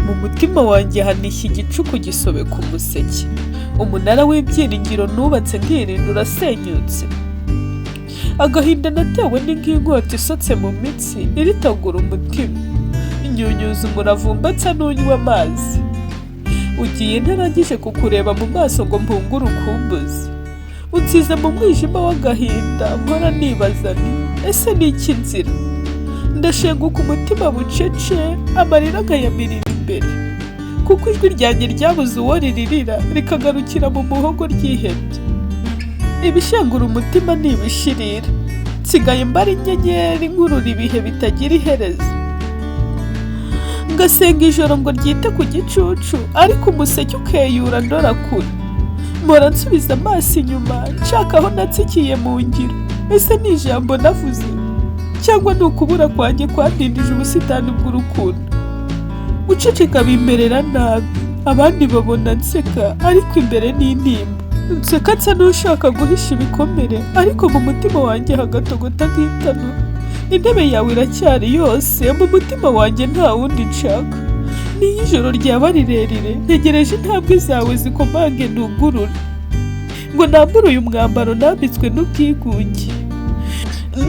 Mu mutima wanjye hanishya igicuku gisobeka umuseke. Umunara w'ibyiringiro nubatse nkirinda urasenyutse. Agahinda natewe ni nk'inkota isotse mu mitsi iritagura umutima. Inyunyuza umuravumba nsa n'unywa amazi. Ugiye ntarangije kukureba mu maso ngo mpungure urukumbuzi. Unsize mu mwijima w'agahinda mpora nibaza nti ese ni iki nzira? Ndashenguka umutima bucece, amarira nkayamirira imbere. Kuko ijwi ryanjye ryabuze uwo riririra, rikagarukira mu muhogo ryihebye. Ibishengura umutima ni ibishirira. Nsigaye mbara inyenyeri nkurura ibihe bitagira iherezo. Ngasenga ijoro ngo ryite ku gicucu, ariko umuseke ukeyura ndora kure. Mpora nsubiza amaso inyuma, nshaka aho natsikiye mu ngiro. Ese ni ijambo navuze? Cyangwa ni ukubura kwanjye kwandindije ubusitani bw'urukundo? Guceceka bimmerera nabi. Abandi babona nseka, ariko imbere ni intimba. Nseka nsa n'ushaka guhisha ibikomere, ariko mu mutima wanjye hagatogota nk'itanura. Intebe yawe iracyari yose, mu mutima wanjye nta wundi nshaka. Niyo ijoro ryaba rirerire, ntegereje intambwe zawe zikomange nugurure. Ngo nambure uyu mwambaro nambitswe n'ubwigunge.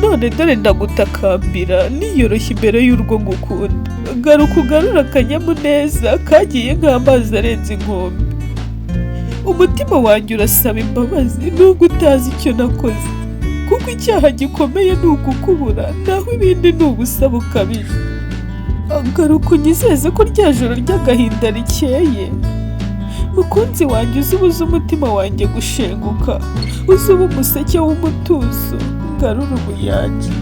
None dore ndagutakambira, niyoroshya imbere y'urwo ngukunda. Garuka ugarure akanyamuneza kagiye nk'amazi arenze inkombe. Umutima wanjye urasaba imbabazi nubwo utazi icyo nakoze. Kuko icyaha gikomeye ni ukukubura, naho ibindi ni ubusa bukabije. Garuka unyizeze ko rya joro ry'agahinda rikeye. Mukunzi wanjye, uze ubuze umutima wanjye gushenguka, uze ube umuseke w'umutuzo, ngarure ubuyanja.